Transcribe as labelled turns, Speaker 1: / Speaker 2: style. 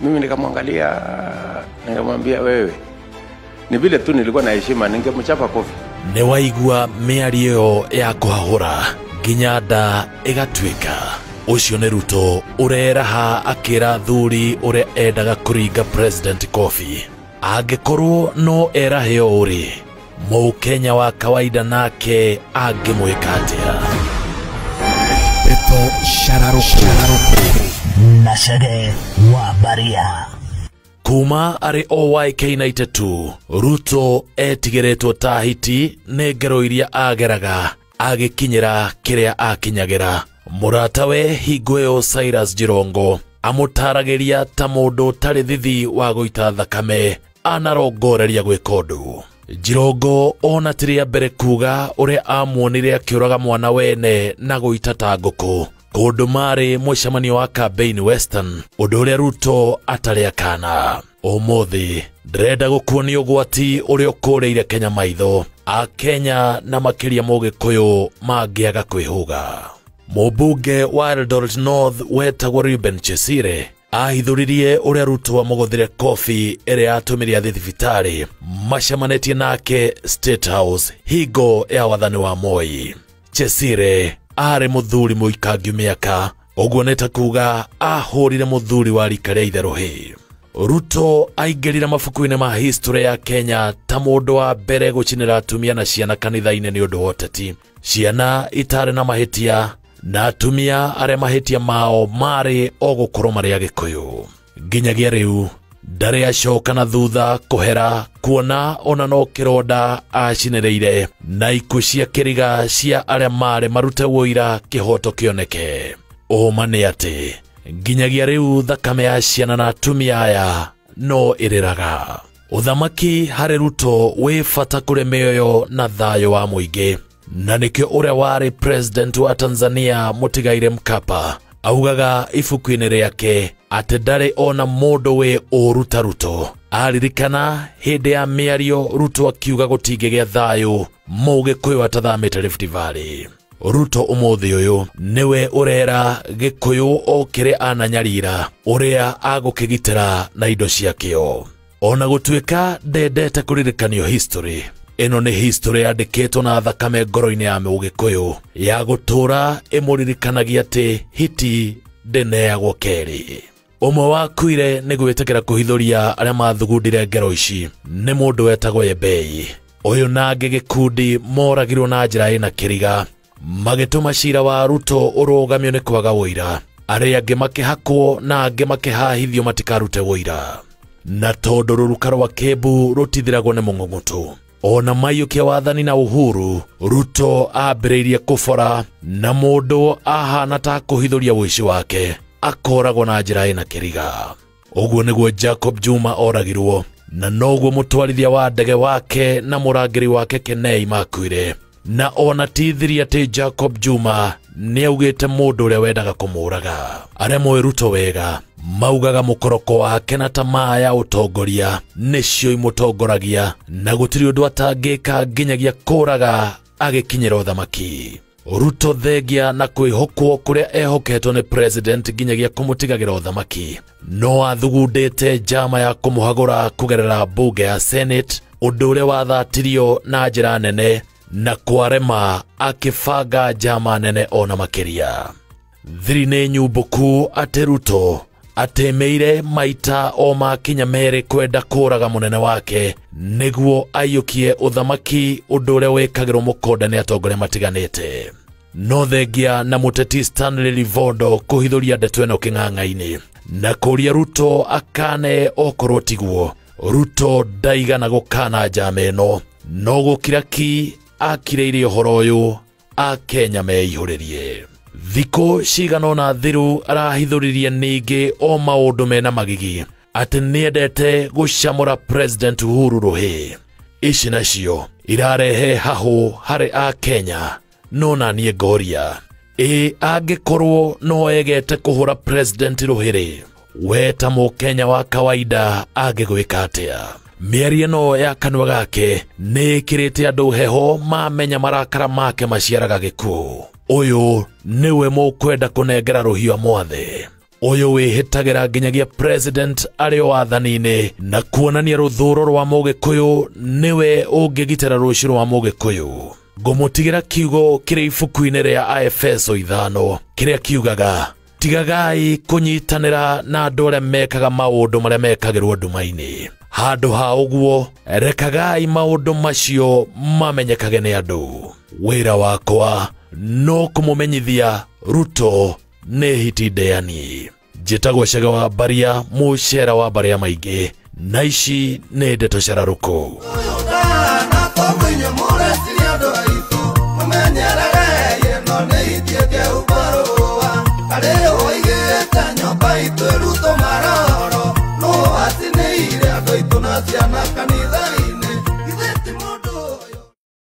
Speaker 1: Mimi nikamwangalia, nikamwambia wewe, ni vile tu nilikuwa na heshima, ningemchapa kofi.
Speaker 2: Nĩ waigua mĩario ĩyo ya kũhahũra nginya nda ĩgatuĩka. Ũcio nĩ Ruto ũreraha akĩra thuri ũrĩa endaga kũringa President Kofi. Angĩkorwo no erahe ũrĩ Mũkenya wa kawaida nake angĩmwĩka atĩa?
Speaker 3: Ndeto Shararoko
Speaker 4: na Chege wa Baria.
Speaker 2: Kuma arĩ OYK92 Ruto etigĩrĩtwo ta hiti nĩ ngero iria ageraga agĩkinyĩra kĩrĩa akinyagĩra. Mũratawe hingo ĩyo Cyrus Jirongo amũtaragĩria ta mũndũ ũtarĩ thithi wa gũita thakame anarongoreria gwĩka ũndũ. Jirongo ona ti rĩa mbere kuga ũrĩa amuonire akĩũraga mwana wene na gũita ta ngũkũ kũndũ marĩ mũcemanio wa campaign Western, ũndũ ũrĩa Ruto atarĩ akana. Ũmũthĩ ndĩrenda gũkuonia ũgwati ũrĩa ũkũrĩire Kenya maitho, Akenya na makĩria Mũgĩkũyũ mangĩaga kwĩhũga. Mũmbunge wa Eldoret North wetagwo Reuben Chesire ahithũririe ũrĩa Ruto amũgũthire kofi ĩrĩa atũmire athiĩ thibitarĩ macemanĩtie nake State House hingo ya wathani wa Moi. Chesire arĩ mũthuri mũikangi mĩaka, ũguo nĩ ta kuga ahũrire mũthuri wa rika rĩa ithe rũhĩ. Ruto aingĩrire mabuku-inĩ ma history ya Kenya ta mũndũ wa mbere gũcinĩra atumia na ciana kanitha-inĩ nĩ ũndũ wa ũteti. Ciana itarĩ na mahĩtia na atumia arĩa mahĩtia mao marĩ o gũkorwo marĩ Agĩkũyũ. Nginyagia rĩu ndarĩ acoka na thutha kũhera kuona ona no kĩronda acinĩrĩire na ikuũ cia kĩriga cia arĩa marĩ marute wũira kĩhoto kĩoneke. Ũma nĩ atĩ nginyagia rĩu thakame ya ciana na atumia aya no ĩrĩraga. Ũthamaki harĩ Ruto wĩ bata kũrĩ mĩoyo na thayũ wa mũingĩ, na nĩkĩo ũrĩa warĩ president wa Tanzania Mũtigaire Mkapa augaga ibuku-inĩ rĩake atĩ ndarĩ ona mũndũ wĩ ũru ta Ruto. Aririkana hĩndĩ ya mĩario Ruto akiuga gũtingĩgĩa thayũ Mũgĩkũyũ atathamĩte Rift Valley. Ruto ũmũthĩ ũyũ nĩwe ũrera Gĩkũyũ o kĩrĩa ananyarira ũrĩa agũkĩgitĩra na indo ciakĩo. Ona gũtuĩka ndendete kũririkanio history, ĩno nĩ history yandĩkĩtwo na thakame ngoro-inĩ ya Mũgĩkũyũ ya gũtũra ĩmũririkanagia atĩ hiti ndĩneagwo kerĩ. Ũmwe wakuire nĩ gwĩtĩkĩra kũhithũria arĩa mathugundire ngero ici nĩ mũndũ wetagwo Yebei. Ũyũ na angĩ gĩkundi moragirwo na njĩra ĩna kĩriga, magĩtũma cira wa Ruto ũrũgamio nĩ kwaga ũira. Arĩa angĩ makĩhakwo na angĩ makĩhahithio matikarute ũira. Na tondũ rũruka rwa Kĩmbu rũtithiragwo nĩ mũng'ũng'ũtũ, ona maiyũkia wathani na Uhuru, Ruto ambĩrĩirie kũbora na mũndũ ahana ta kũhithũria ũici wake akoragwo na njĩra ĩna kĩriga. Ũguo nĩguo Jacob Juma oragirwo, na noguo mũtwarithia wa ndege wake na mũrangĩri wake Kenei makuire. Na ona ti thiri atĩ Jacob Juma nĩaugĩte mũndũ ũrĩa wendaga kũmũraga. Arĩa moĩ Ruto wega maugaga mũkoroko wake na tamaa ya ũtongoria nĩcio imũtongoragia, na gũtirĩ ũndũ atangĩka nginyagia kũraga agĩkinyĩra ũthamaki. Ruto thengia na kwĩhokwo kũrĩa ehoketwo nĩ president nginyagia kũmũtigagĩra ũthamaki, no athugundĩte njama ya kũmũhagũra kũgerera mbunge ya Senate, ũndũ ũrĩa wathatirio na njĩra nene na kwarema akĩbanga njama nene ona makĩria. Thiri nĩ nyumbũku atĩ Ruto atemeire maita o makinya merĩ kwenda kũraga mũnene wake nĩguo aiyũkie ũthamaki, ũndũ ũrĩa wĩkagĩrwo mũkonde nĩ atongoria matiganĩte. No thengia na mũteti Stanley Livondo kũhithũria ndeto ĩno kĩng'ang'a-inĩ na kũria Ruto akane okorwo tiguo. Ruto ndaigana gũkana njama ĩno, no gũkira ki akirĩirie ũhoro ũyũ Akenya meihũrĩrie. Thikũ cigana ũna thiru arahithũririe ningĩ o maũndũ mena magigi atĩ nĩendete gũcamũra President Uhuru rũhĩ. Ici nacio irarehe hahũ harĩ Akenya, no na niĩ ngoria ĩ angĩkorwo no egete kũhũra President rũhĩ-rĩ, we ta Mũkenya wa kawaida angĩgwĩka atĩa? Mĩario ĩno ya kanua gake nĩ ĩkĩrĩte andũ heho mamenya marakara make maciaraga gĩkuũ. Ũyũ nĩwe mũkwenda kũnengera rũhiũ amwathe. Ũyũ wĩhĩtagĩra nginyagia president arĩ o wathani-inĩ na kuonania rũthũro rwa Mũgĩkũyũ nĩwe ũngĩgitĩra rũciũ rwa Mũgĩkũyũ. Ngũmũtigĩra kiugo kĩrĩ ibuku-inĩ rĩa Aefeso 5 kĩrĩa kiugaga tigagai kũnyitanĩra na andũ arĩa mekaga maũndũ marĩa mekagĩrwo nduma-inĩ. Handũ ha ũguo rekagai maũndũ macio mamenyekage nĩ andũ. Wĩra wakwa no kũmũmenyithia Ruto nĩ hiti ndeani. Njĩtagwo Chege wa Mbaria, mũcera wa Mbaria maingĩ, na ici nĩ ndeto cararũkũ.